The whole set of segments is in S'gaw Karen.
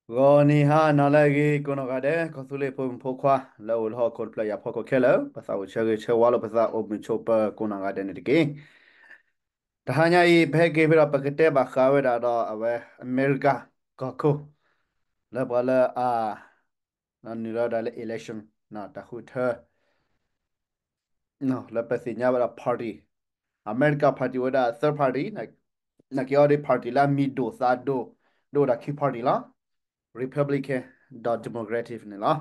ဂီၤနံၤဟါနၤလၢအဂ့ၤ ကိးနီၢ်ဂၤဒဲး ကီၢ်သူလ့ၤဖိမုၣ်ဖိခွါ လၢအအိၣ်လၢဟီၣ်ခိၣ်တဖျၢၣ်ညါဖီခိၣ်ခဲလၢာ် ပသးအိၣ်ဆၢဂ့ၤဆၢဝါလိာ်ပသးအိၣ်မုာ်ဆိးပၢၤကိးနီၢ်ဂၤဒဲးန့ၣ်တက့ၢ်. တဟါညါအံၤ ပဟဲက့ၤဖဲဒီး ပကတဲဘၣ်ဃးဝဲဒၣ်ဒီးအဝဲ အမဲရကၤ ကီၢ်ခိၣ် လၢပှၤလၢအ နုာ်လီၤဝဲဒၣ်လၢ election တၢ်ဃုထၢ လၢပသ့ၣ်ညါဝဲဒၣ် party, America party ဝဲဒၣ် third party, နာ်က့အီၤဒ် party လၢအမံၤဒိၣ်သးဒိၣ် ဒိၣ်ဝဲဒၣ်ခံ party လီၤ. Republican ဒီး Democratic န့ၣ်လီၤ.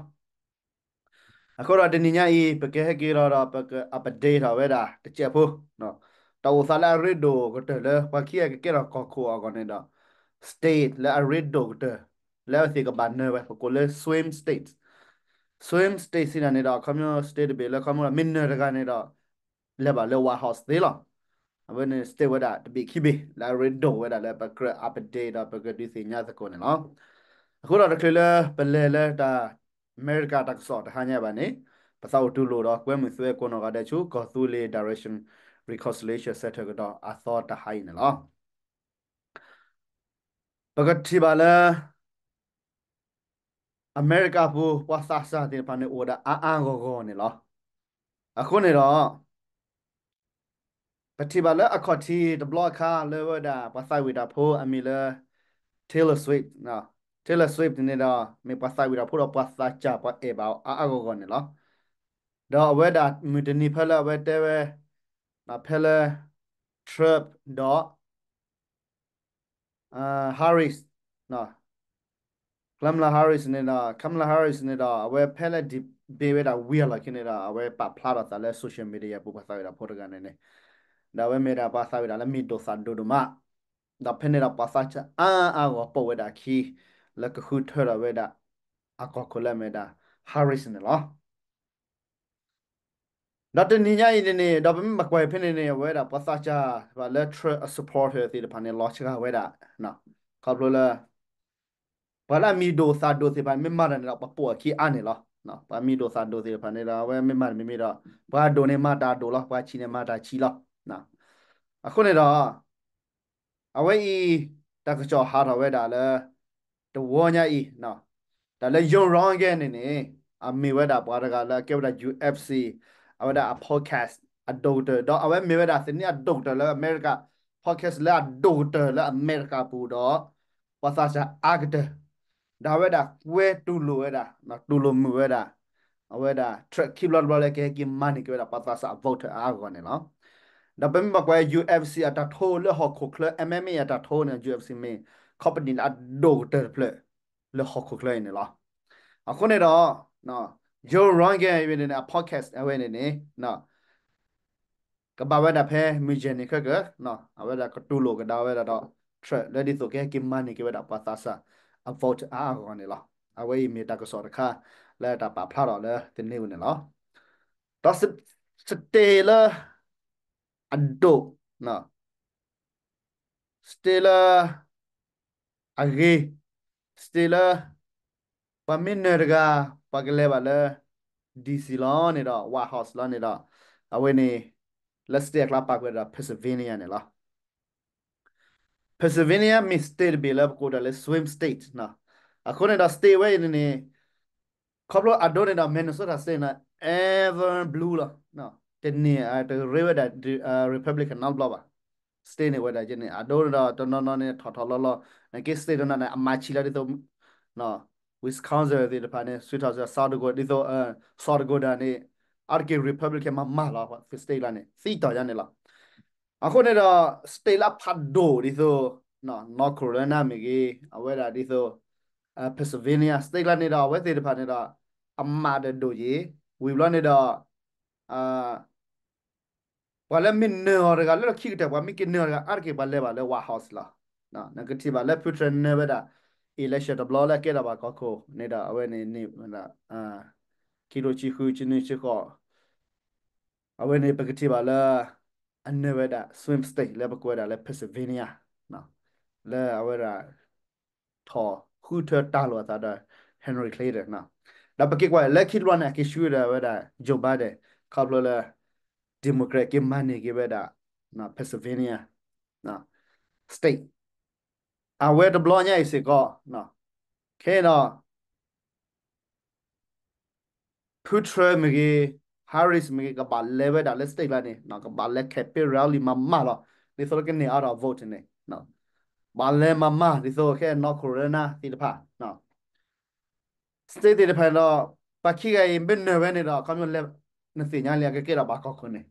အဃိဒီးတနံၤညါအံၤ ပကဟဲက့ၤလီၤဒီး ပက update ထီၣ်ဝဲဒၣ်တစဲးဖိ တၢ်အိၣ်သးလၢအရ့ဒိၣ်ကတၢၢ်လၢ ပှၤခံဂၤကကဲထီၣ်ကီၢ်ခိၣ်အဂီၢ်န့ၣ်ဒီး state လၢအရ့ဒိၣ်ကတၢၢ် လၢအဝဲသ့ၣ်ကဘၣ်နၢၤဝဲ ပကိးလၢ swing state, swing state စံးတၢ်န့ၣ်ဒီး ခီဖျိ state တဘ့ၣ်လၢ ခီဖျိမ့ၢ်နၢၤတဂၤန့ၣ်ဒီး လဲၤဘၣ်လၢ White House သ့လီၤ. အဝဲန့ၣ် state ဝဲဒၣ်တဘ့ၣ်ခံဘ့ၣ် လၢအရ့ဒိၣ်ဝဲဒၣ်လၢပကြၢး update ဒီးပကဒုးသ့ၣ်ညါသကိးန့ၣ်လီၤ. အဃိဒီးတချုးလၢပလဲၤလၢတၢ် အမဲရကၤတၢ်ကစီၣ်တဟါညါဘၣ်န့ၣ် ပသးအိၣ်တူၢ်လိာ်ဒီးကွဲမုာ်သုဝဲကိးနီၢ်ဂၤဒဲးဆူ ကီၢ်သူလ့ၤ Direction Reconciliation Center ကဒီးအသီတဟါအံၤန့ၣ်လီၤ. ပကထံၣ်ဘၣ်လၢ အမဲရကၤပူၤ ပှၤသးစၢ်သ့ၣ်တဖၣ်န့ၣ် အိၣ်ဝဲဒၣ်အါအါဂီၢ်ဂီၢ်န့ၣ်လီၤ. အဃိန့ၣ်ဒီး ပထံၣ်ဘၣ်လၢအခီၣ်ထံးတဘျီအခါလၢဝဲဒၣ် ပှၤသးဝံၣ်တၢ်ဖိအမံၤလၢ Taylor Swift, Taylor Swift န့ၣ်ဒီး မ့ၢ်ပှၤသးဝံၣ်တၢ်ဖိဒီးပှၤသးစၢ်ပှၤအဲၣ်ဘၣ်အါအါဂီၢ်ဂီၢ်န့ၣ်လီၤ. ဒီးအဝဲဒၣ်မုၢ်တနံၤဖဲလၢအဝဲတဲဝဲ ဖဲလၢ Trump ဒီး Harris, Kamala Harris န့ၣ်ဒီး Kamala Harris န့ၣ်ဒီး အဝဲဖဲလၢ debate ဝဲဒၣ်ဝံၤအလီၢ် ခဲန့ၣ်ဒီး အဝဲပာ်ဖျါထီၣ်သးလၢ social media ပူၤ ပှၤသးဝံၣ်တၢ်ဖိတဂၤန့ၣ်န့ၣ်, ဒီးအဝဲမ့ၢ်ဒၣ်ပှၤသးဝံၣ်တၢ်လၢမံၤဒိၣ်သးဒိၣ်ဒိၣ်မး, ဒီးဖဲန့ၣ်ဒီးပှၤသးစၢ်အါအါဂီၢ်ပိာ်ဝဲဒၣ်အခံ လၢကဃုထၢထီၣ်ဝဲဒၣ် အကီၢ်ခိၣ်လၢအမ့ၢ်ဒၣ် Harris န့ၣ်လီၤ. ဒီးတနံၤညါအံၤန့ၣ်န့ၣ် ဒီးပမ့ၢ်ဘၣ်ကွၢ်ဖဲန့ၣ်န့ၣ် အဝဲဒၣ်ပှၤသးစၢ်ဘၣ်လၢ Trump အ supporter သ့ၣ်တဖၣ်န့ၣ် လီၤစှၤဝဲဒၣ်, ခီဖျိလၢ ပှၤလၢအမံၤဒိၣ်သးဒိၣ်သ့ၣ်တဖၣ်န့ၣ် မ့ၢ်မၤတၢ်န့ၣ်ဒီး ပှၤပိာ်အခံအါန့ၣ်လီၤ. ပှၤမံၤဒိၣ်သးဒိၣ်သ့ၣ်တဖၣ်န့ၣ်ဒီး အဝဲမ့ၢ်မၤတၢ်မ့မ့ၢ်ဒီး ပှၤဒိၣ်န့ၣ်မၤတၢ်ဒိၣ်လီၤ, ပှၤဆံးန့ၣ်မၤတၢ်ဆံးလီၤ. အဃိန့ၣ်ဒီး အဝဲအံၤ တၢ်ကစီၣ်ဟးထီၣ်ဝဲဒၣ်လၢ တဝီညါအံၤ, တၢ်လၢ Joe Rogan န့ၣ်န့ၣ် အမ့ၢ်ဝဲဒၣ်ပှၤတဂၤလၢအကဲဝဲဒၣ် UFC အဝဲဒၣ်အ podcast အဒိၣ်ကတၢၢ် ဒီးအဝဲမ့ၢ်ဝဲဒၣ်သန့ၤအဒိၣ်ကတၢၢ်လၢ America podcast လၢအဒိၣ်ကတၢၢ်လၢအမဲရကၤပူၤဒီး ပှၤသးစၢ်အါကတၢၢ် ဒီးအဝဲဒၣ်ကွဲတူၢ်လိာ်ဝဲဒၣ်, တူၢ်လိာ်မုာ်ဝဲဒၣ်, အဝဲဒၣ် Trump ခံဘျီတဘျီလၢကဟဲက့ၤမၤန့ၢ်က့ၤဝဲဒၣ် ပှၤသးစၢ်အ vote အါအါဂီၢ်ဂီၢ်န့ၣ်လီၤ. ဒီးပမ့ၢ်ဘၣ်ကွၢ် UFC အတၢ်ထိလၢဟီၣ်ခိၣ်ချၢ MMA အတၢ်ထိန့ၣ် UFC မ့ၢ် company လၢအဒိၣ်ကတၢၢ်တဖျၢၣ် လၢဟီၣ်ခိၣ်ချၢအံၤန့ၣ်လီၤ. အဃိန့ၣ်ဒီး Joe Rogan အဝဲန့ၣ်န့ၣ် အ podcast အဝဲန့ၣ်န့ၣ် ကဘၣ်ဝဲဒၣ်ဖဲမုၢ်ယဲၢ်နံၤခဲကၢၢ်, အဝဲဒၣ်ကတူၢ်လိာ်ကဒါဝဲဒၣ်ဒီး Trump လၢဒ်သိးကဟဲက့ၤမၤန့ၢ်က့ၤဝဲဒၣ်ပှၤသးစၢ်အ vote အါအါဂီၢ်ဂီၢ်န့ၣ်လီၤ. အဝဲအံၤမ့ၢ်တၢ်ကစီၣ်တခါ လၢတၢ်ပာ်ဖျါထီၣ်လၢသန့ၤအံၤန့ၣ်လီၤ. ဒီး state လၢ အဒိၣ်, state လၢ အဂ့ၤ, state လၢ ပှၤမ့ၢ်နၢၤတဂၤ ပှၤကလဲၤဘၣ်လၢ DC လီၤန့ၣ်ဒီး White House လီၤန့ၣ်ဒီး အဝဲန့ၣ် လၢ state အကျါပာ်ကွဲးဒီး Pennsylvania န့ၣ်လီၤ. Pennsylvania မ့ၢ် state တဘ့ၣ်လၢပကိးဒၣ်လၢ swing state အဃိန့ၣ်ဒီး state ဝဲအံၤန့ၣ်န့ၣ် ခီဖျိအဒိန့ၣ်ဒီး Minnesota state န့ၣ် ever blue လီၤ. တန့ၢ်တရ့ဝဲဒၣ် Republican နီတဘျီဘၣ်. state န့ၣ်ဝဲဒၣ်ကန့ၣ် အဒိန့ၣ်ဒီးတနီၤနီၤန့ၣ်ထီၣ်ထီၣ်လီၤလီၤ, နာ်က့ state တနီၤန့ၣ် အမၤဆံးလီၤဒ်သိး Wisconsin သ့ၣ်တဖၣ်န့ၣ် ဆူထီၣ် South Dakota ဒ်သိး South Dakota န့ၣ် အါတက့ၢ် Republican မၤမၤလီၤ state လၢန့ၣ် သံတီၢ်ယါန့ၣ်လီၤ. အဃိန့ၣ်ဒီး state လၢအဖးဒိၣ်ဒ်သိး North Carolina မ့ၢ်ဂ့ၤ အဝဲဒၣ်ဒ်သိး Pennsylvania state လၢန့ၣ်ဒီး အဝဲသ့ၣ်တဖၣ်န့ၣ်ဒီး အမၤဒီးဒိၣ်ယံၤ ဝံၤဘျီန့ၣ်ဒီး ပှၤလၢမ့ၢ်နၢၤအီၤတဂၤလၢလီၢ်ခံကတၢၢ် ပှၤမ့ၢ်က့ၤနၢၤအီၤတဂၤ အါတက့ၢ်ပှၤလဲၤဘၣ်လၢ White House လီၤ. နကထံၣ်ဘၣ်လၢ ဖုထြဲးနၢၤဝဲဒၣ် election တဘျီလၢအကဲထီၣ်ဘၣ်ကီၢ်ခိၣ်န့ၣ်ဒီး အဝဲန့ၣ်န့ၣ် ခံထိဆံဃု ဆံနွံ ဆံဃိး အဝဲန့ၣ်ပကထံၣ်ဘၣ်လၢ အနၢၤဝဲဒၣ် swing state လၢပကွဲးဒၣ်လၢ Pennsylvania လၢအဝဲဒၣ် ထီၣ်ဃုထၢတၢ်လိာ်အသးဒီး Hillary Clinton ဒီးပက့ၤကွၢ်လၢခံတဘျီန့ၣ် အက့ၤဆှၢဝဲဒၣ် Joe Biden ခီဖျိလၢ Democrat က့ၤမၤန့ၢ်က့ၤဝဲဒၣ် Pennsylvania state အဝဲတဘျီညါအံၤစ့ၢ်ကီး Trump ခဲအံၤဒီး ဖုထြၢမ့ၢ်ဂ့ၤ, Harris မ့ၢ်ဂ့ၤ, ကဘၣ်လဲၤဝဲဒၣ်လၢ state လၢန့ၣ် ကဘၣ်လဲၤ campaign rally မၤမၢ်လီၤ. ဒ်သိးလၢကန့ၢ်အါထီၣ် vote န့ၣ် ဘၣ်လဲၤမၤမၢ် ဒ်သိးခဲ North Carolina သ့ၣ်တဖၣ် state သ့ၣ်တဖၣ်န့ၣ်ဒီး ပှၤခံဂၤအံၤ မ့ၢ်နၢၤဝဲန့ၣ်ဒီး ခီပညီလဲၤ နသ့ၣ်ညါလံ အကကဲထီၣ်ဘၣ်ကီၢ်ခိၣ်န့ၣ်.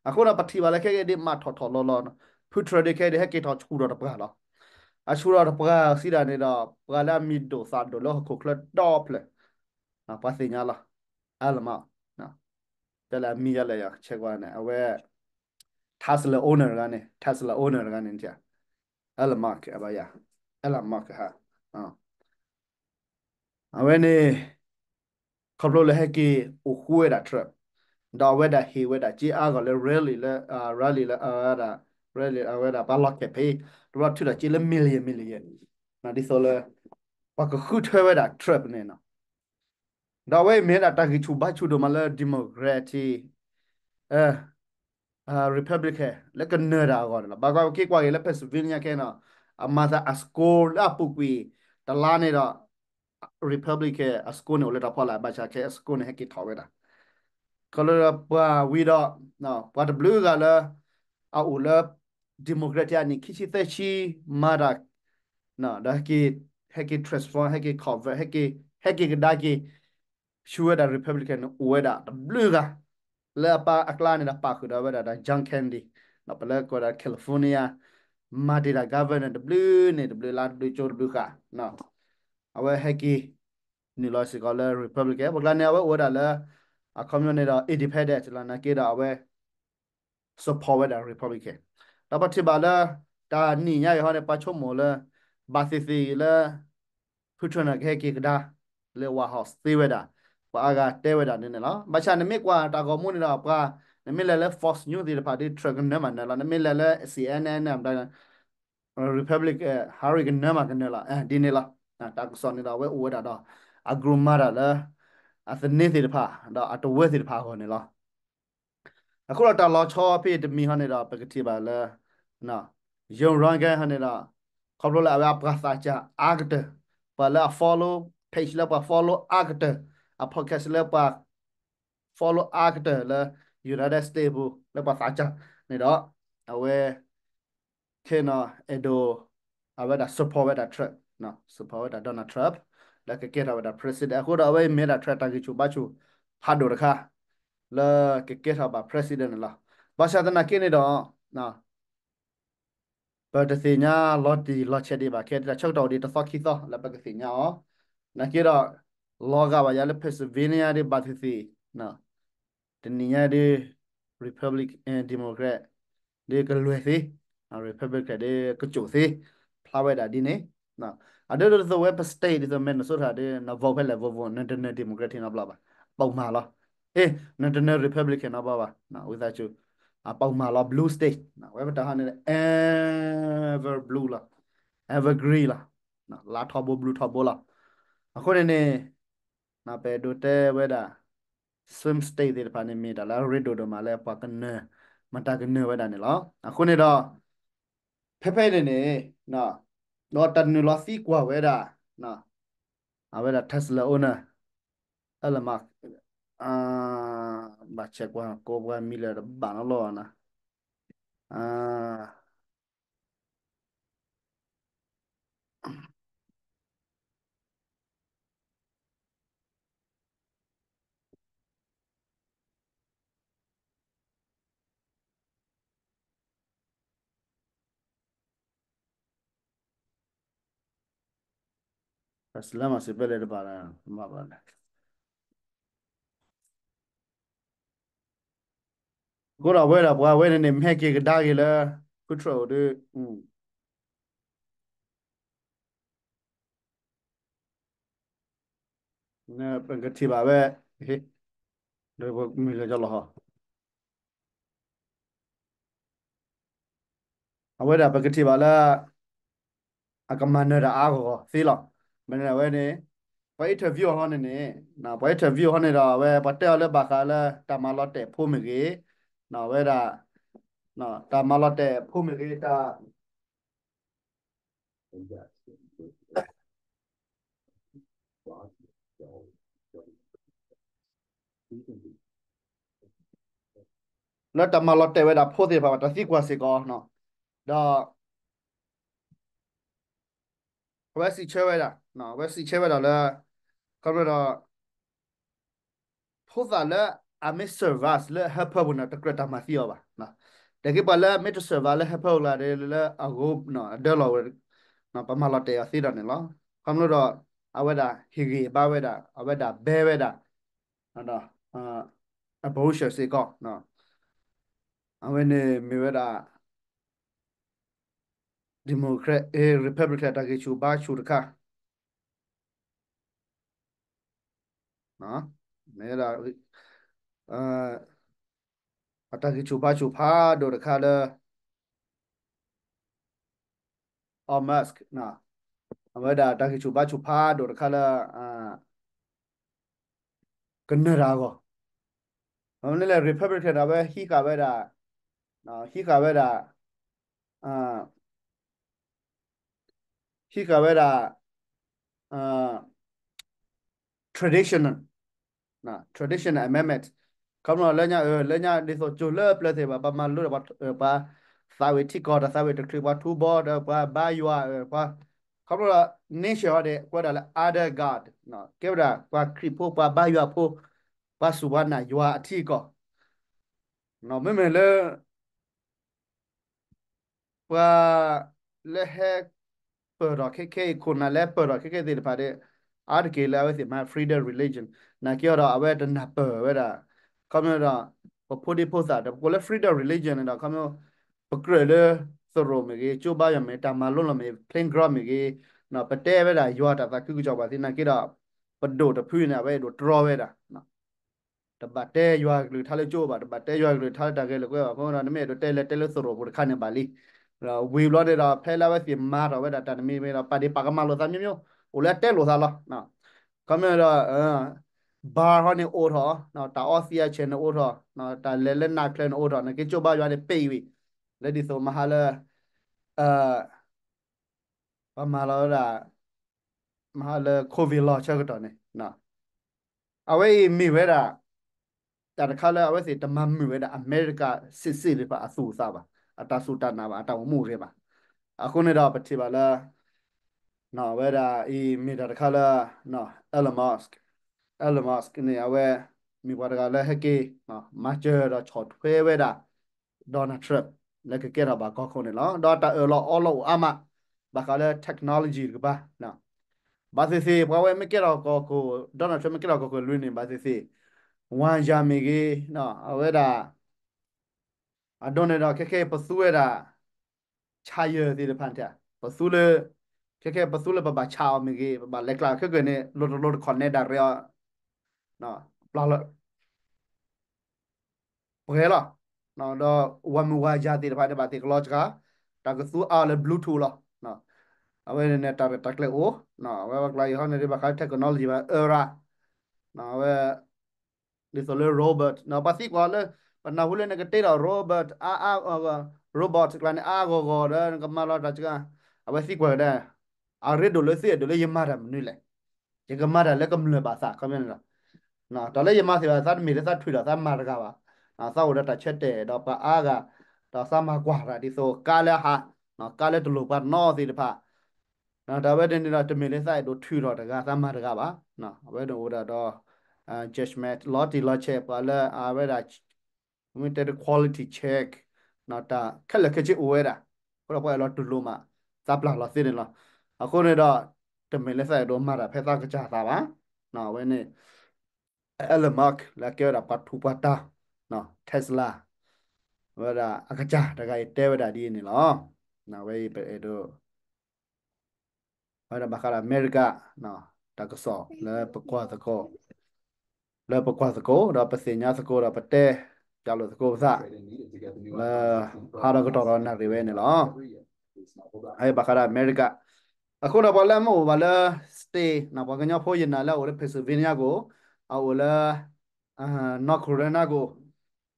အဃိဒီး ပထံၣ်ဘၣ်လၢခဲကနံၣ်အံၤ ဒ်မၤထီၣ်ထီၣ်လီၤလီၤ, ဖုထြၢဒ်ခဲအံၤဒ် ဟဲက့ၤထီၣ်ဆူၣ်ထီၣ်တပှၢ်လီၤ. အဆူၣ်ထီၣ်တပှၢ်စံးဒၣ်န့ၣ်ဒီး ပှၤလၢအမံၤဒိၣ်သးဒိၣ်လၢဟီၣ်ခိၣ်ချၢဒီဖျၢၣ် ပှၤသ့ၣ်ညါလီၤ. Elon Musk တဲလၢအမံၤယါလဲၣ်ယါ ဆဲးကွၢ်န့ၣ် အဝဲ Tesla owner တဂၤန့ၣ် Tesla owner တဂၤန့ၣ် Elon Musk အဘၣ်ယါ Elon Musk ဟါ အဝဲန့ၣ် ခီဖျိလၢဟဲက့ၤအိၣ်ဃူဝဲဒၣ် Trump ဒီးအဝဲဒၣ်ဟ့ၣ်ဝဲဒၣ်စ့အါဂီၢ်လၢ rally လၢ rally လၢအဝဲဒၣ် rally အဝဲဒၣ်ပှၤလီၤ campaign တဘျီထုးထီၣ်စ့လၢ million million ဒ်သိးလၢ ပှၤကဃုထၢဝဲဒၣ် Trump န့ၣ်လီၤ. ဒီးအဝဲအံၤမ့ၢ်ဝဲဒၣ်တၢ်ဂံၢ်ဆူၣ်ဘါဆူၣ်ဒိၣ်မးလၢ Democrat Republican လၢကနၢၤတၢ်အဂီၢ်န့ၣ်လီၤ. ဘၣ်ကွၢ်က့ၤကွၢ်က့ၤလၢ Pennsylvania ခဲအံၤနီၤ အမၤသးအ score လၢအပူၤကွံာ်တလါန့ၣ်ဒီး Republican အ score န့ၣ်အိၣ်လၢတၢ်ဖီလာ် ဘၣ်ဆၣ်ခဲအ score န့ၣ် ဟဲက့ၤထီၣ်ဝဲဒၣ် ခီဖျိလၢပှၤဝံၤဒီး ပှၤတဘျုးဂၤလၢ အအိၣ်လၢ Democrat အနံၣ်ခံဆံသၢဆံ မၤတၢ် ဒီး ဟဲက့ၤ transform ဟဲက့ၤ convert ဟဲက့ၤ ဟဲက့ၤကဒါက့ၤ ဆူဝဲဒၣ် Republican န့ၣ် အိၣ်ဝဲဒၣ်တဘျုးဂၤ လၢအပၢ်အကျါန့ၣ်ဒီး ပာ်ဃုာ်ဒီးဝဲဒၣ်ဒီး John Kennedy ပလၢကိးဝဲဒၣ် California မၤတ့ၢ်တၢ် governor တဘျုးန့ၣ် တဘျုးလါတဘျုးကၠိတဘျုးဃာ် အဝဲဟဲက့ၤ နုာ်လီၤစ့ၢ်ကီးလၢ Republican ပကျါန့ၣ် အဝဲအိၣ်ဝဲဒၣ်လၢ အခီပညီန့ၣ်ဒီး independent လီၤ နာ်က့ဒီးအဝဲ support ဝဲဒၣ် Republican ဒီးပထံၣ်ဘၣ်လၢ တၢ်နံၣ်ညါအံၤဟီန့ၣ် ပှၤဆိကမိၣ်လၢ ဘၣ်သ့ၣ်သ့ၣ်လၢ ဖုထြၢၣ်န့ၣ် ကဟဲက့ၤကဒါ လၢ White House သ့ဝဲဒၣ် ပှၤအါဂၤတဲဝဲဒၣ်ဒ်န့ၣ်လီၤ. ဘၣ်ဆၣ်နမ့ၢ်ကွၢ်တၢ်ဂီၤမူန့ၣ်ဒီး ပှၤ နမ့ၢ်လဲၤလၢ Fox News သ့ၣ်တဖၣ်ဒီး Trump ကနၢၤမးနၢၤလီၤ. နမ့ၢ်လဲၤလၢ C N N Republican Harris ကနၢၤမးကနၢၤလီၤ ဒ်န့ၣ်လီၤ. တၢ်ကစီၣ်န့ၣ်ဒီး အဝဲအိၣ်ဝဲဒၣ်ဒီး အ group မၤတၢ်လၢ အသန့သ့ၣ်တဖၣ် ဒီးအတဝၢသ့ၣ်တဖၣ်အဂီၢ်န့ၣ်လီၤ. အဃိဒီးတၢ်လီၤဆီဖဲတမံၤဟီန့ၣ်ဒီး ပကထံၣ်ဘၣ်လၢ Young Ryan ဟီန့ၣ်ဒီး ခီဖျိလၢအဝဲအပှၤသးစၢ်အါကတၢၢ် ပှၤလၢအ follow page လၢပှၤ follow အါကတၢၢ် အ podcast လၢပှၤ follow အါကတၢၢ်လၢ United States ပူၤ လၢပှၤသးစၢ်န့ၣ်ဒီး အဝဲ ခဲအံၤနီၤ အဲၣ်ဒိး အဝဲဒၣ် support ဝဲဒၣ် Trump, support ဝဲဒၣ် Donald Trump လၢကကဲထီၣ်ဝဲဒၣ် president အဃိဒီး အဝဲအံၤမ့ၢ်ဝဲဒၣ် Trump တၢ်ဂံၢ်ဆူၣ်ဘါဆူၣ်ဖးဒိၣ်တခါ လၢကကဲထီၣ်ဘၣ် president န့ၣ်လီၤ. ဘၣ်ဆၣ်သနာ်က့န့ၣ်ဒီး ပတသ့ၣ်ညါလီၤတံၢ်လီၤဆဲးဒံးဘၣ် ခဲတၢ်ဆၢကတီၢ်အိၣ်ဒံးတသီခံသီ လၢပကသ့ၣ်ညါအီၤ, နာ်က့ဒီး လီၤဂာ်ဘၣ်ယၤလၢ Pennsylvania ဒ်ဘၣ်သ့ၣ်သ့ၣ် တနံၤညါဒ် Republican Democrat ဒ်ကလွဲၢ်သ့, Republican ဒ်ကစိာ်သ့, ဖျါဝဲဒၣ်ဒ်န့ၣ်, အဒိဒ်သိးဝဲပ state ဒ်သိး Minnesota ဒ် န vote ဖဲလဲၣ် vote vote နတနၢၤ Democrat နီတဘျီဘၣ်, ပူၤမၤလီၤ, အ့ နတနၢၤ Republican နီတဘျီဘၣ်, ဝံသးစူၤ, အပူၤမၤလီၤ blue state, ဝဲပတၢ်ဟီန့ၣ် ever blue လီၤ, ever green လီၤ, လါထီဘိ blue ထီဘိလီၤ, အဃိန့ၣ်န့ၣ် ပအဲၣ်ဒိးတဲဝဲဒၣ် swing state သ့ၣ်တဖၣ်န့ၣ် မ့ၢ်တၢ်လၢအရ့ဒိၣ်ဒိၣ်မးလၢပှၤကနၢၤ မတၤကနၢၤဝဲဒၣ်န့ၣ်လီၤ. အဃိန့ၣ်ဒီး ဖဲဖဲန့ၣ်န့ၣ် ဒီးတၢ်နုာ်လီၤသံကွၢ်ဝဲဒၣ် အဝဲဒၣ် Tesla owner Elon Musk ဘၣ်ဆဲးကွၢ်ကိးပှၤမံၤလၢတဘၣ်နီတဘျီဘၣ်နီၤ Tesla မၤစံးပလဲတဘၣ်လၢ မၤဘၣ်လဲၣ်. အဃိဒီးအဝဲဒၣ်ပှၤဝဲန့ၣ်န့ၣ် မ့ၢ်ဟဲက့ၤကဒါက့ၤလၢ control ဒီး ပကထံၣ်ဘၣ်ဝဲ မ့ၢ်လၢကလီၤဟီ အဝဲဒၣ်ပကထံၣ်ဘၣ်လၢ အကမၤနၢၤတၢ်အါဂီၢ်ဂီၢ်သ့လီၤ. မ့ၢ်န့ၣ်အဝဲန့ၣ် ပှၤ interview ဟီန့ၣ်န့ၣ် ပှၤ interview ဟီန့ၣ်ဒီး အဝဲပှၤတဲအီၤလၢဘၣ်ဃးလၢတၢ်မၤလီၤတဲာ်ဖိမ့ၢ်ဂ့ၤ, အဝဲဒၣ် တၢ်မၤလီၤတဲာ်ဖိမ့ၢ်ဂ့ၤ တၢ် တၢ် လၢတၢ်မၤလီၤတဲာ်ဝဲဒၣ်ဖိသ့ၣ်တဖၣ် တၢ်သံကွၢ်စ့ၢ်ကီး, ဒီး အဝဲစံးဆၢဝဲဒၣ်, အဝဲစံးဆၢဝဲဒၣ်လၢ ခီဖျိဒီး ဖိသၣ်လၢအမ့ၢ် survive လၢဟၢဖၢပူၤန့ၣ် တကြၢးတၢ်မၤသံအီၤဘၣ်. တက့ၢ်ပှၤလၢအမ့ၢ်တ survive လၢဟၢဖၢပူၤကျါဒီး လၢအဂိၢ်အဒၢလီၤဝဲ, ပမၤလီၤတဲာ်အီၤသ့ဒီးန့ၣ်လီၤ. ခီဖျိဒီး အဝဲဒၣ်ဟ့ၣ်ဂံၢ်ဘါဝဲဒၣ်, အဝဲဒၣ်ဘဲဝဲဒၣ် ဒီး abortion စ့ၢ်ကီး, အဝဲန့ၣ်မ့ၢ်ဝဲဒၣ် Democrat, Republican တၢ်ဂံၢ်ဆူၣ်ဘါဆူၣ်တခါ, မ့ၢ်ဝဲဒၣ် အတၢ်ဂံၢ်ဆူၣ်ဘါဆူၣ်ဖးဒိၣ်တခါလၢ အီ Musk အဝဲဒၣ်တၢ်ဂံၢ်ဆူၣ်ဘါဆူၣ်ဖးဒိၣ်တခါလၢ ကနၢၤတၢ်အဂီၢ်, မ့ၢ်လၢ Republican အဝဲဟံးဃာ်ဝဲဒၣ်, ဟံးဃာ်ဝဲဒၣ်, ဟံးဃာ်ဝဲဒၣ် traditional, traditional amendment, ခီဖျိလၢညါ လၢညါဒ်သိးကၠိလၢပျၢၤသ့ၣ်တဖၣ် ပှၤမၤလိဒီး ပှၤသးဝံၣ်ထံကီၢ် တၢ်သးဝံၣ်တချုး ပှၤထူဘီဒီး ပှၤဘါယွၤ ပှၤ, ခီဖျိလၢ nation ဟီဒီး ကွဲးဒၣ်လၢ under God, ကဲဝဲဒၣ်ပှၤခရံာ်ဖိ ပှၤဘါယွၤဖိ, ပှၤစူၢ်ပှၤနာ်ယွၤအထံအကီၢ်, မ့မ့ၢ်လၢ ပှၤလၢဟဲပၢၢ်ထီၣ်ခဲခဲအံၤ ခိၣ်နၢ်လၢဟဲပၢၢ်ထီၣ်ခဲခဲသ့ၣ်တဖၣ်ဒီး အါတက့ၢ်လၢအဝဲသ့ၣ်မၤ freedom religion နာ်က့ဒီး အဝဲတနၢ်ပၢၢ်ဝဲဒၣ်, ခီဖျိဒီး ပဖိဒံဖိသၣ်ဒီး ပကိးလၢ freedom religion န့ၣ်ဒီး ခီဖျိ ပကြၢးလၢသရိာ်မ့ၢ်ဂ့ၤ, ကၠိဘါယွၤမ့ၢ်ဂ့ၤ, တၢ်မၤလိလီၤမ့ၢ်ဂ့ၤ, playground မ့ၢ်ဂ့ၤ, ပတဲဝဲဒၣ်ယွၤတၢ်သးခုကစီၣ်ပှၤသ့နာ်က့ဒီး ပဒိၣ်တဖုန့ၣ် အဝဲအဲၣ်ဒိးတြီဝဲဒၣ် တဘၣ်တဲယွၤကလုၢ်ကထါလၢကၠိဘၣ်, တဘၣ်တဲယွၤကလုၢ်ကထါလၢတၢ်ဂဲၤလိာ်ကွဲဘၣ်, အဃိဒီး နမ့ၢ်အဲၣ်ဒိးတဲလဲၤတဲလၢသရိာ်ပူၤတခါန့ၣ်ဘၣ်လံ. ဝံၤဘျီန့ၣ်ဒီး ဖဲလၢအဝဲသ့ၣ်မၤထီၣ်ဝဲဒၣ်တၢ်တမံၤမံၤဒီး ပာ်ဒ့ၣ်ပာ်ကမၣ်လိာ်သးမျိုးမျိုး အိၣ်လၢအတဲလိာ်သးလီၤ. ခီဖျိဒီး bar ဟီန့ၣ်အိၣ်ထီၣ်, တၢ်အီသံးအဆဲးန့ၣ်အိၣ်ထီၣ်, တၢ်လဲၤလၢနးချၢန့ၣ်အိၣ်ထီၣ်, နာ်က့ကၠိဘါယွၤန့ၣ်ပ့ၢ်ဝံၤ, လၢဒ်သိးမဟါလၢ ပှၤမၤလီၤဝဲဒၣ် မဟါလၢ COVID လီၤဆၢကတီၢ်န့ၣ်, အဝဲအံၤမ့ၢ်ဝဲဒၣ် တၢ်တခါလၢအဝဲသ့ၣ်တမၤမုာ်ဝဲဒၣ် အမဲရကၤ စစ်စစ် သ့ၣ်တဖၣ်အသူၣ်အသးဘၣ်, အတၢ်စူၢ်တၢ်နာ်ဘၣ်, အတၢ်အိၣ်မူအိၣ်ဂဲၤဘၣ်. အဃိန့ၣ်ဒီး ပထံၣ်ဘၣ်လၢ အဝဲဒၣ်အံၤမ့ၢ်တၢ်တခါလၢ Elon Musk, Elon Musk န့ၣ် အဝဲမ့ၢ်ပှၤတဂၤလၢဟဲက့ၤ မၤစၢၤဒီးဆီၣ်ထွဲဝဲဒၣ် Donald Trump လၢကကဲထီၣ်ဘၣ်ကီၢ်ခိၣ်န့ၣ်လီၤ. ဒီးတၢ်အၢၣ်လီၤအီလီၤအိၣ်အါမး ဘၣ်ဃးလၢ technology တကပၤ ဘၣ်သ့ၣ်သ့ၣ် ပှၤဝဲမ့ၢ်ကဲထီၣ်ကီၢ်ခိၣ် Donald Trump မ့ၢ်ကဲထီၣ်ကီၢ်ခိၣ်လွံၢ်န့ၣ် ဘၣ်သ့ၣ်သ့ၣ် ဝါယၤမ့ၢ်ဂ့ၤ အဝဲဒၣ် အဒိန့ၣ်ဒီး ခဲခဲအံၤ ပသူဝဲဒၣ် charger သ့ၣ်တဖၣ်န့ၣ် ပသူလၢ ခဲခဲအံၤ ပသူလၢပဘၣ်ဆးအီၤမ့ၢ်ဂ့ၤ ပဘၣ်လဲၤကျးခဲကနံၣ်န့ၣ် လိၤတလိၤတခီၣ်နဲဒၣ်ရဲၣ်အီၤ ပျၢ်လၢ ပှဲၤလီၤ. ဒီးဝၤမုၣ်ဝၤယၤသ့ၣ်တဖၣ်န့ၣ် ဘၣ်သ့ၣ်ကလီတခါ တၢ်ကသူအါလၢ Bluetooth လီၤ. အဝဲန့ၣ်န့ၣ် တၢ်ရဲၣ်တၢ်ကျဲၤအိၣ် အဝဲပှၤကျါအံၤဟီန့ၣ် ဘၣ်ဃးလၢ technology ဘၣ် အၢရၣ် အဝဲ ဒ်သိးလၢ robot ပှၤသံကွၢ်လၢ ပနၢ်ဟူလၢနကတ့ထီၣ် robot အါအါ robot ကျါန့ၣ် အါအါဂီၢ်ဂီၢ်ဒီး နကမၤလီၤတၢ်စှၤ အဝဲသံကွၢ်ကဒါ အရ့ဒိၣ်လၢသုအဲၣ်ဒိးလၢယမၤတၢ်မနုၤလဲၣ်. ယကမၤတၢ်လၢကမျၢၢ်ဘၣ်သး ခီပညီန့ၣ်လီၤ. တၢ်လၢယမၤသ့ၣ်တဖၣ် သးတမ့ၢ်လၢသးထုးဒီးသးမၤတဂၤဘၣ်. သးအိၣ်ဒီးတၢ်ဆၢတဲာ်ဒီးပှၤအါဂၤ ဒီးသးမၤကွၢ်တၢ်ဒ်သိးကါလၢဟး ကါလၢတလိၣ်ပှၤနီသ့ၣ်တဖၣ် တၢ်ဝဲန့ၣ်န့ၣ်ဒီး တမ့ၢ်လၢသးအဲၣ်ဒိးထုးထီၣ်တဂၤ သးမၤတဂၤဘၣ်. အဝဲန့ၣ်အိၣ်ဝဲဒၣ်ဒီး judgment လီၤတံၢ်လီၤဆဲး ပှၤလၢအဝဲဒၣ် မ့ၢ်တဲဒီး quality check တၢ်ခဲလၢာ်ခဲဆ့အိၣ်ဝဲဒၣ်. အဃိဒီးပှၤအဲၣ်လီၤတူၢ်လိာ်မး သးပျၢ်လီၤသ့န့ၣ်လီၤ. အဃိန့ၣ်ဒီး တမ့ၢ်လၢသးအဲၣ်ဒိးမၤတၢ်ဖဲသးကစၢ်သးဘၣ်. အဝဲန့ၣ် Elon Musk လၢအကဲဝဲဒၣ်ပှၤထူးပှၤတီၤ Tesla အဝဲဒၣ်အကစၢ်တဂၤအံၤတဲဝဲဒၣ်ဒ်အံၤန့ၣ်လီၤ. အဝဲအံၤပအဲၣ်ဒိး အဝဲဒၣ်ဘၣ်ဃးဒီးအမဲရကၤ တၢ်ကစီၣ်လၢပကွၢ်သကိး လၢပကွၢ်သကိး ဒီးပသ့ၣ်ညါသကိး ဒီးပတဲပျၢ်လိာ်သကိးပသး လၢဟါဒီးကတီၢ်ဒီးနၣ်ရံၣ်ဝဲန့ၣ်လီၤ. အဘၣ်ဃးဒီးအမဲရကၤ အဃိဒီးပှၤလၢအမ့ၢ်အိၣ်ဘၣ်လၢ state ပှၤကညီဖိယနာ်လၢအအိၣ်လၢ Pennsylvania ကအိၣ် အအိၣ်လၢ North Carolina ကအိၣ်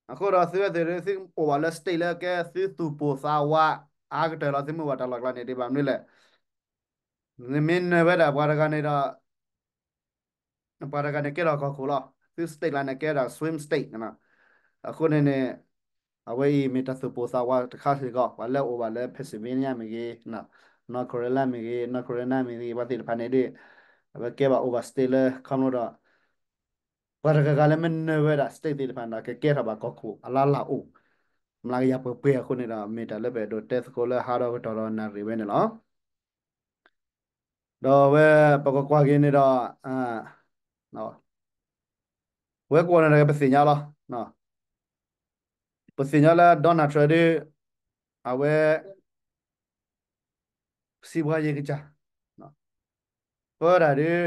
အဃိဒီးသုဝဲသ့ၣ်သုအိၣ်ဘၣ်လၢ state လၢကဲသုသူၣ်ပိၢ်သးဝး အါကတၢၢ်လီၤ သုမ့ၢ်အိၣ်ဘၣ်တၢ်လီၢ်ကျါန့ၣ် ဒ်ဘၣ်မနုၤလဲၣ်. နမ့ၢ်နၢၤဝဲဒၣ်ပှၤတဂၤန့ၣ်ဒီး ပှၤတဂၤန့ၣ်ကဲထီၣ်ကီၢ်ခိၣ်လီၤ. သု state လၢန့ၣ်ကဲထီၣ် swing state အဃိန့ၣ်န့ၣ် အဝဲအံၤမ့ၢ်တၢ်သူၣ်ပိၢ်သးဝးတခါစ့ၢ်ကီး, ပှၤလၢအိၣ်ဘၣ်လၢ Pennsylvania မ့ၢ်ဂ့ၤ, North Carolina မ့ၢ်ဂ့ၤ, North Carolina မ့ၢ်ဂ့ၤ, ပှၤသ့ၣ်တဖၣ်န့ၣ်ဒီး အဝဲကဲဘၣ်အိၣ်ဘၣ် state လၢ ခီဖျိဒီး ပှၤတဂၤဂၤလၢမ့ၢ်နၢၤဝဲဒၣ် state သ့ၣ်တဖၣ်န့ၣ်ဒီး ကကဲထီၣ်ဘၣ်ကီၢ်ခိၣ်အလါလၢ်အိၣ် မျးကယၤပှဲၤပှဲၤအဃိန့ၣ်ဒီး မ့ၢ်တၢ်လၢပအဲၣ်ဒိးတဲသကိးလၢဟါဒီးကတီၢ်ဒီးနၣ်ရံၣ်ဝဲန့ၣ်လီၤ. ဒီးအဝဲပကကွၢ်က့ၤန့ၣ်ဒီး ဝဲကွီၢ်န့ၣ်ဒီးပသ့ၣ်ညါလီၤ. ပသ့ၣ်ညါလၢ Donald Trump ဒီး အဝဲ စံးပှၤယ့ၢ်ကစၢ် ပၢတၢ်ဒီး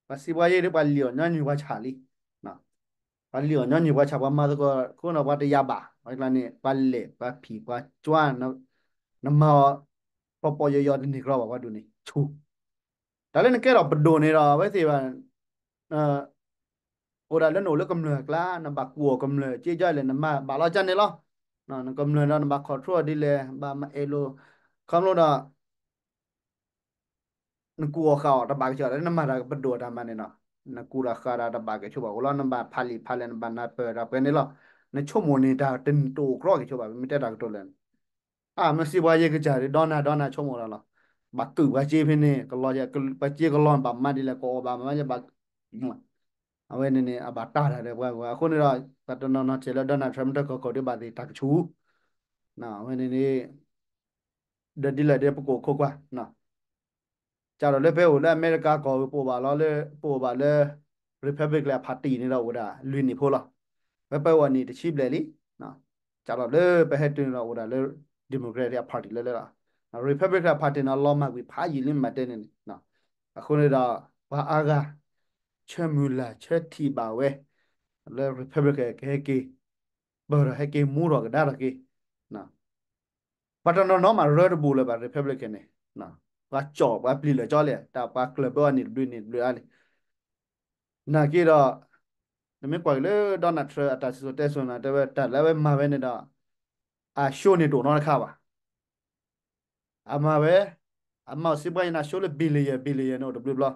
ပှၤစံးပှၤယ့ၢ်ဒီး ပှၤလံၣ်အီၣ်ညီနုၢ်ပှၤဆၣ်လံ. ပှၤလံၣ်အီၣ်ညီနုၢ်ပှၤဆၣ် ပှၤမၤသကိးခိၣ်န့ၣ် ပှၤတယာ်ဘၣ် ပှၤကျါန့ၣ် ပှၤလဲၢ် ပှၤဖံး ပှၤကွၢ် နမၤအီၤ ပီပီယီယီတန့ၢ်ကြီဘၣ် ပှၤဒိၣ်န့ၣ် ဆူၣ် တၢ်လၢနကဲထီၣ်ပဒိၣ်န့ၣ်ဒီး အဝဲသ့ၣ်ဘၣ် အိၣ်ဒၣ်လၢနအိၣ်လၢကမျၢၢ်အကျါ နဘၣ်ကူၣ်အီၤကမျၢၢ် က့ကၠီလဲၣ် နမၤဘၣ်လီၤကၢ်န့ၣ်လီၤ. နကမျၢၢ်ဒီးနဘၣ် control ဒ်လဲၣ် ဘၣ်မၤအဲၣ်လိာ် ခီဖျိဒီး နကူၣ်အီၤဃာ်အီၤတဘၣ်က့ၤဆိဘၣ် လၢနမၤတၢ်ပဒိၣ်အတၢ်မၤန့ၣ်နီၤ နကူၣ်တၢ်ဃာ်တၢ်တဘၣ်က့ၤဆိဘၣ် အိၣ်လီၤ နဘၣ်ဖးလံာ်ဖးလဲၢ် နဘၣ်နၢ်ပၢၢ်တၢ်ပှဲၤန့ၣ်လီၤ. နဆိကမိၣ်န့ၣ်တၢ်တအိၣ်ကြီက့ၤဆိဘၣ် မ့ၢ်တဲတၢ်ကတိၤလၢာ်န့ၣ် အမ့ၢ်စံးပှၤယ့ၢ်ကစၢ်ဒီး Donald Donald ဆိကမိၣ်တၢ်လီၤ. ဘၣ်ကုာ်ပှၤစ့ဖဲန့ၣ် ကလီၤ ပှၤစ့ကလီၤဘၣ်မၤဒ်လဲၣ် ကအီၣ်ဘၣ်မၤဘၣ် အဝဲန့ၣ်န့ၣ် အဘၣ်တၢ်တၢ်ဒီးပှၤဂၤ အဃိန့ၣ်ဒီး ပှၤတနီၤနီၤထဲလၢ Donald Trump မ့ၢ်တကီၢ်ခိၣ်ဒ်ဘၣ်သ့ၣ်တၢ်ကဆူၣ် အဝဲန့ၣ်န့ၣ် ဒီးဒ်လဲၣ်ဒီးပကအိၣ်ခိးကွၢ် ကၢ်ဒီးလၢပအိၣ်လၢအမဲရကၤကီၢ် ပအိၣ်ဘၣ်လီၤလၢ ပအိၣ်ဘၣ်လၢ Republican အ party န့ၣ်ဒီးအိၣ်ဒၣ်လွံၢ်နံၣ်ဖိလီၤ. ဝဲပအိၣ်နံၣ်တဆံဘျဲၣ်လံ ကၢ်ဒီးလၢပဟဲတုၤန့ၣ်ဒီးအိၣ်ဒၣ်လၢ Democrat အ party လၢလၢလီၤ. Republican အ party န့ၣ် လီၤမၢ်ကွံာ်ဖးယံာ်လံမ့ၢ်တဲန့ၣ်န့ၣ် အဃိန့ၣ်ဒီး ပှၤအါဂၤ ဆၢမုၢ်လၢ်ဆၢထံၣ်ဘၣ်ဝဲ လၢ Republican ကဟဲက့ၤ ပၢၢ်ထီၣ်ဟဲက့ၤမူထီၣ်ကဒါထီၣ်က့ၤ ပှၤတနီၤနီၤမးရၢတဘူးလၢၤဘၣ် Republican န့ၣ် ပှၤကၠီၣ်ပှၤပျံၤလၢာ်ကၠီလဲၣ် တၢ်ပှၤကျၢၢ်ဘၢအီၤန့ၣ်တဘျုးန့ၣ်တဘျုးအါလံ. နာ်က့ဒီး နမ့ၢ်ကွၢ်က့ၤလၢ Donald Trump အတၢ်စံၣ်စိၤတဲစိၤန့ၣ် တဲဝဲတၢ်လၢအဝဲမၤဝဲန့ၣ်ဒီး အ show န့ၣ်တအိၣ်နီတခါဘၣ်. အမၤဝဲ အမၤအီၤစံးပှၤယံၤန့ၣ် show လၢ billion billion န့ၣ်အိၣ်တဘျုးဘျီ,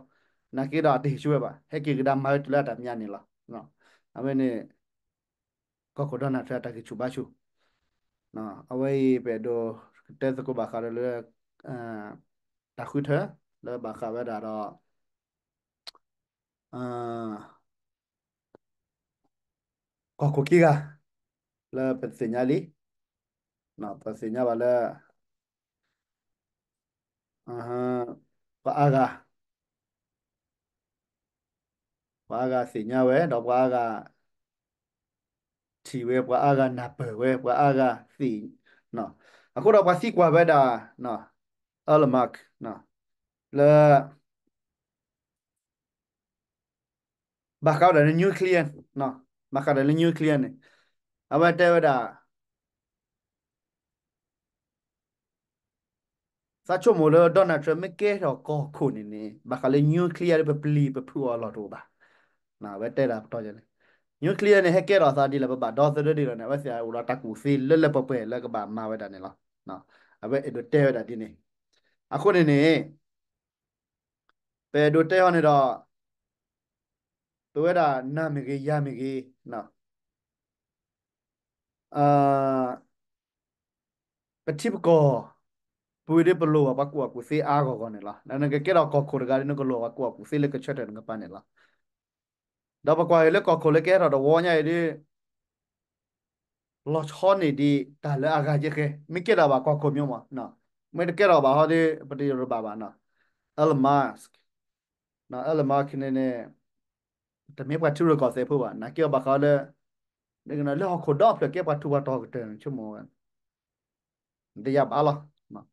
နာ်က့ဒီးအတဟ့ၣ်ဆူၣ်ဝဲဘၣ် ဟဲက့ၤကဒါမၤဝဲတုၤလၢအတၢ်မညါန့ၣ်လီၤ. အဝဲန့ၣ် ကီၢ်ခိၣ် Donald Trump အတၢ်ဂံၢ်ဆူၣ်ဘါဆူၣ် အဝဲအံၤပအဲၣ်ဒိးတဲသကိးဘၣ်ဃးဒီးလၢ တၢ်ဃုထၢ လၢဘၣ်ဃးဝဲဒၣ်ဒီး ကီၢ်ခိၣ်ခံဂၤ လၢပသ့ၣ်ညါလံ, ပသ့ၣ်ညါဘၣ်လၢ ပှၤအါဂၤ ပှၤအါဂၤသ့ၣ်ညါဝဲ ဒီးပှၤအါဂၤ ထံၣ်ဝဲ ပှၤအါဂၤနၢ်ပၢၢ်ဝဲ ပှၤအါဂၤသ့ၣ်, အဃိဒီးပှၤသံကွၢ်ဝဲဒၣ် Elon Musk လၢ ဘၣ်ဃးဝဲဒၣ်လၢ nuclear, ဘၣ်ဃးဒီးလၢ nuclear န့ၣ် အဝဲတဲဝဲဒၣ် သးဆိကမိၣ်လၢ Donald Trump မ့ၢ်ကဲထီၣ်ကီၢ်ခိၣ်န့ၣ်န့ၣ် ဘၣ်ဃးလၢ nuclear လၢပပျံၤပဖုးအီၤလီၢ်တအိၣ်ဘၣ်. အဝဲတဲဒၣ်ပတီၢ်ယဲန့ၣ် nuclear န့ၣ် ဟဲကဲထီၣ်အသးဒ်လဲၣ် ပဘၣ်ဒီသဒၢဒ်လဲၣ်န့ၣ် အဝဲသ့ၣ်အိၣ်ဒီးတၢ်ကူၣ်သ့လၢလၢပှဲၤပှဲၤလၢကဘၣ်မၤဝဲဒၣ်န့ၣ်လီၤ. အဝဲအဲၣ်ဒိးတဲဝဲဒၣ်ဒ်န့ၣ် အဃိန့ၣ်န့ၣ် ပအဲၣ်ဒိးတဲအီၤန့ၣ်ဒီး ပဝဲဒၣ်နၤမ့ၢ်ဂ့ၤ ယၤမ့ၢ်ဂ့ၤ ပထံပကီၢ် ပဝဲဒၣ်ပလိၣ်ဘၣ်ပှၤကူၣ်ဘၣ်ကူၣ်သ့အါဂီၢ်ဂီၢ်န့ၣ်လီၤ. နကကဲထီၣ်ကီၢ်ခိၣ်တဂၤဒီး နကလိၣ်ဘၣ်ကူၣ်ဘၣ်ကူၣ်သ့လၢကဆၢထၢၣ်နကပၤန့ၣ်လီၤ. ဒီးပကွၢ်က့ၤလၢကီၢ်ခိၣ်လၢကဲထီၣ်တဝီညါအံၤဒီး လီၤဆီန့ၢ်ဒံးတၢ်လၢအဂၤကဲဃဲ မ့ၢ်ကဲထီၣ်ဘၣ်ကီၢ်ခိၣ်မ့ၢ်မး, မ့ၢ်တကဲထီၣ်ဘၣ်ဟီဒီး ပတယိးတဘၣ်ဘၣ်နီၤ. Elon Musk, Elon Musk န့ၣ်န့ၣ် တမ့ၢ်ပှၤထံရူၢ်ကီၢ်သဲးဖိဘၣ်, နာ်က့အီၤဘၣ်ဃးလၢ လၢဟီၣ်ခိၣ်ဒီဖျၢၣ်ကဲပှၤထူးပှၤတီၤကတၢၢ်န့ၣ် ဆိကမိၣ်ဝဲ တယာ်ဘၣ်လီၤ.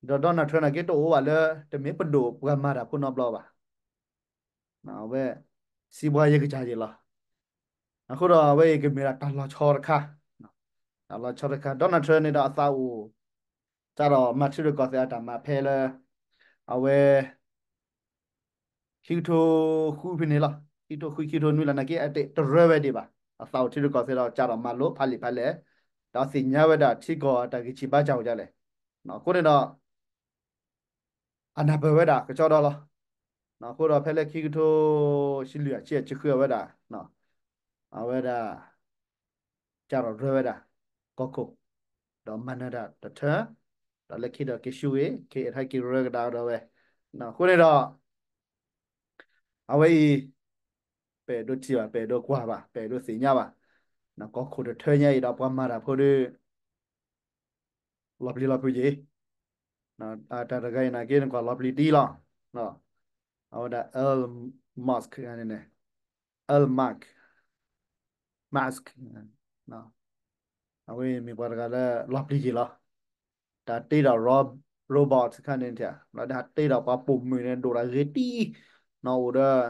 ဒီး Donald Trump နာ်က့တအိၣ်ဘၣ်လၢ တမ့ၢ်ပဒိၣ်ပှၤမၤတၢ်ဖိနီတဘျီဘၣ်. အဝဲ စံးဘှါယဲကစၢ်ယဲလီၤ. အဃိဒီးအဝဲအံၤကမ့ၢ်ဒၣ်တၢ်လီၤဆီတခါ, တၢ်လီၤဆီတခါ Donald Trump န့ၣ်ဒီးအသးအိၣ် စးထီၣ်မၤထံရူၢ်ကီၢ်သဲးအတၢ်မၤဖဲလၢ အဝဲ ခံကထိဃုဖဲန့ၣ်လီၤ. ခံကထိဃု ခံကထိနွံလီၤ နာ်က့အတရၢဝဲဒံးဘၣ်. အသးအိၣ်ထံရူၢ်ကီၢ်သဲးဒီး စးထီၣ်မၤလိဖးလံာ်ဖးလဲၢ်, ဒီးသ့ၣ်ညါဝဲဒၣ်ထံကီၢ်အတၢ်ဂံၢ်ဆံးဘါစၢ်အိၣ်ဒ်လဲၣ်. အဃိန့ၣ်ဒီး အနၢ်ပၢၢ်ဝဲဒၣ်ကစီဒီလီၤ. အဃိဒီးဖဲလၢခံကထိဆံလွံၢ်အဆံအဆံဃုအဝဲဒၣ် အဝဲဒၣ် ကၢ်ထီၣ်ရၢဝဲဒၣ် ကီၢ်ခိၣ် ဒီးမၤနၢၤတၢ်တထၢ ဒီးလၢခံဒီးက့ၤဆူဂ့ၤ က့ၤအဲၣ်ထီၣ်က့ၤရၢကဒါဒီးဝဲ အဃိန့ၣ်ဒီး အဝဲအံၤ ပအဲၣ်ဒိးထံၣ်ဘၣ် ပအဲၣ်ဒိးကွၢ်ဘၣ် ပအဲၣ်ဒိးသ့ၣ်ညါဘၣ် ကီၢ်ခိၣ်တထၢညါအံၤဒီးပှၤမၤတၢ်ဖိဒီး လီၤပျံၤလီၤဖုးယံၤ တၢ်တဂၤအံၤနာ်က့နကွၢ်လီၤပျံၤတံၢ်လီၤ အဝဲဒၣ် Elon Musk န့ၣ် Elon Musk Musk အဝဲမ့ၢ်ပှၤတဂၤလၢလီၤပျံၤယံၤလီၤ တၢ်တ့ဒီး robot ခါန့ၣ်ထံၣ် လီၤဒၣ်တ့ဒီးပှၤပိာ်မုၣ်န့ၣ် ဒိၣ်တၢ်ဂ့ၤတံၢ် နီၢ်အိၣ်ဒီး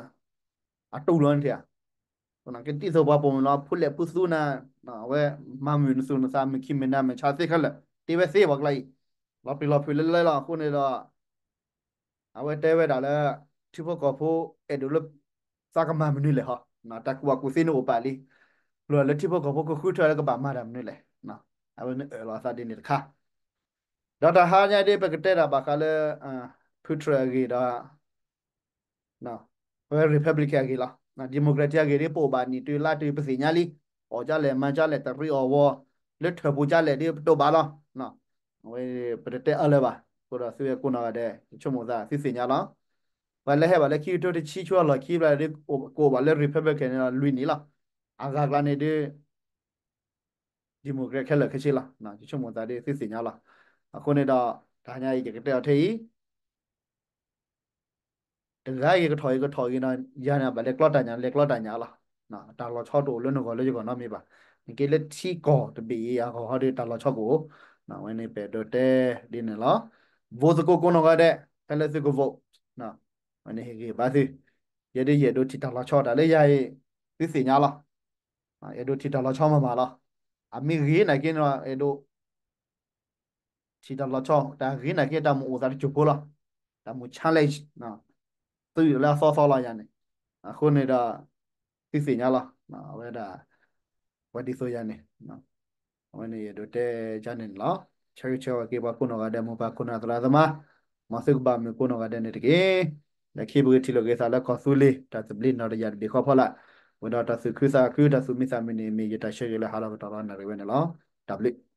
အတူၢ်လီၤန့ၣ်ထံၣ် ကတံၢ်သိးပှၤပိာ်မုၣ်လီၤ ဖူလဲၣ်ဖူသူနၤ အဝဲမၤမုာ်နသူၣ်နသး မုၢ်ခံမုၢ်နၤ မုၢ်ဆါသ့ခဲလၢာ် တ့ဝဲသ့ပှၤကျါအံၤ လီၤပျံၤလီၤဖုးလၢလၢလီၤ အဃိန့ၣ်ဒီး အဝဲတဲဝဲဒၣ်လၢ ထံဖိကီၢ်ဖိအဲၣ်ဒိးလၢ သးကမၤမနုၤလဲၣ်ဟီ တၢ်ကူၣ်ဘၣ်ကူၣ်သ့န့ၣ်အိၣ်ပာ်လံ လၢလၢထံဖိကီၢ်ဖိကဃုထၢလၢကဘၣ်မၤတၢ်မနုၤလဲၣ် အဝဲန့ၣ်အၢၣ်လီၤအသးဒ်န့ၣ်တခါ ဒီးတၢ်ဟါညါဒ်ပကတဲတၢ်ဘၣ်ဃးလၢ ဖုထြၢၣ်အဂ့ၢ်ဒီး ပဝဲ Republican အဂ့ၢ်လီၤ Democratic အဂ့ၢ်ဒ်ပအိၣ်ဘၣ်နံၣ်တုၤလါတုၤ ပသ့ၣ်ညါလံ အီၣ်ကၠါလဲၣ် မၤကၠါလဲၣ် တရံးအီၣ်ဝီ လၢထၢၣ်ပူၤကၠါလဲၣ်ဒ်ပတိၢ်ဘၣ်လီၤ အဝဲပတတဲအါလၢၤဘၣ် အဃိဒီးသုဝဲကိးနီၢ်ဂၤဒဲး ယဆိကမိၣ်သးသုသ့ၣ်ညါလီၤ ပှၤလၢဟဲဘၣ်လၢခံကထိတဆံဆူအလီၢ်ခံဘျီဒ် ကအိၣ်ဘၣ်လၢ Republican န့ၣ်လီၤ လွံၢ်နံၣ်လီၤ အဂၤကျါန့ၣ်ဒ် Democrat ခဲလၢာ်ခဲဆ့လီၤ ယဆိကမိၣ်သးဒ်သုသ့ၣ်ညါလီၤ အဃိန့ၣ်ဒီး တဟါညါအံၤယကတဲအီၤထဲအံၤ တဂၤအံၤကထီၣ်အံၤကထီၣ်အံၤနီၤ ယၤန့ၣ်ဘၣ်လဲၤကျီတၢ်ညၣ် လဲၤကျီတၢ်ညၣ်လီၤ တၢ်လီၤဆီတအိၣ်လၢနဂီၢ်လၢယဂီၢ်နီတမံၤဘၣ် နက့လၢထံကီၢ်တဘ့ၣ်အံၤအဂီၢ်ဟီဒီးတၢ်လီၤဆီကအိၣ် အဝဲန့ၣ်ပအဲၣ်ဒိးတဲဒ်န့ၣ်လီၤ vote သကိးကိးနီၢ်ဂၤဒဲး ဖဲလၢသုက vote အဝဲန့ၣ်ဟ့ၣ်ဂံၢ်ဘါသု ယဲဒ်ယအဲၣ်ဒိးထံၣ်တၢ်လီၤဆီတၢ်လၢယၤအံၤ သုသ့ၣ်ညါလီၤ အဲၣ်ဒိးထံၣ်တၢ်လီၤဆီမၤမၤလီၤ အမ့ၢ်ဂ့ၤနာ်က့န့ၣ် အဲၣ်ဒိး ထံၣ်တၢ်လီၤဆီ တၢ်ဂ့ၤနာ်က့ တၢ်မ့ၢ်အိၣ်သးတစိၢ်ဖိလီၤ တၢ်မ့ၢ် challenge သုးလၢအသီသီလီၤယၤန့ၣ် အဃိန့ၣ်ဒီး သုသ့ၣ်ညါလီၤ အဝဲဒၣ် ပှၤဒ်သိးယၤန့ၣ် အဝဲန့ၣ်ယအဲၣ်ဒိးတဲကန့ၣ်န့ၣ်လီၤ ဆၢဂ့ၤဆၢဝါက့ၤပှၤကိးနီၢ်ဂၤဒဲး မိၢ်ပၢ်ခိၣ်နၢ်သရၣ်သမါ မ်သုကဘၣ်မုာ်ကိးနီၢ်ဂၤဒဲးန့ၣ်တက့ၢ် လၢခံပဂ့ၤထံၣ်လိာ်က့ၤသးလၢကီၢ်သူလ့ၤ တၢ်သဘျ့နီၢ်တယၢ်တဘ့ၣ်ဃီဖီလာ် ဝံၤဒီးတၢ်သူၣ်ခုသးခု တၢ်သူၣ်မံသးမုာ်န့ၣ် မ့ၢ်ယတၢ်ဆၢဂ့ၤလၢဟါလီၤကတီၢ်လီၤနၣ်ရံၣ်ဝဲန့ၣ်လီၤ တၢ်ဘျုး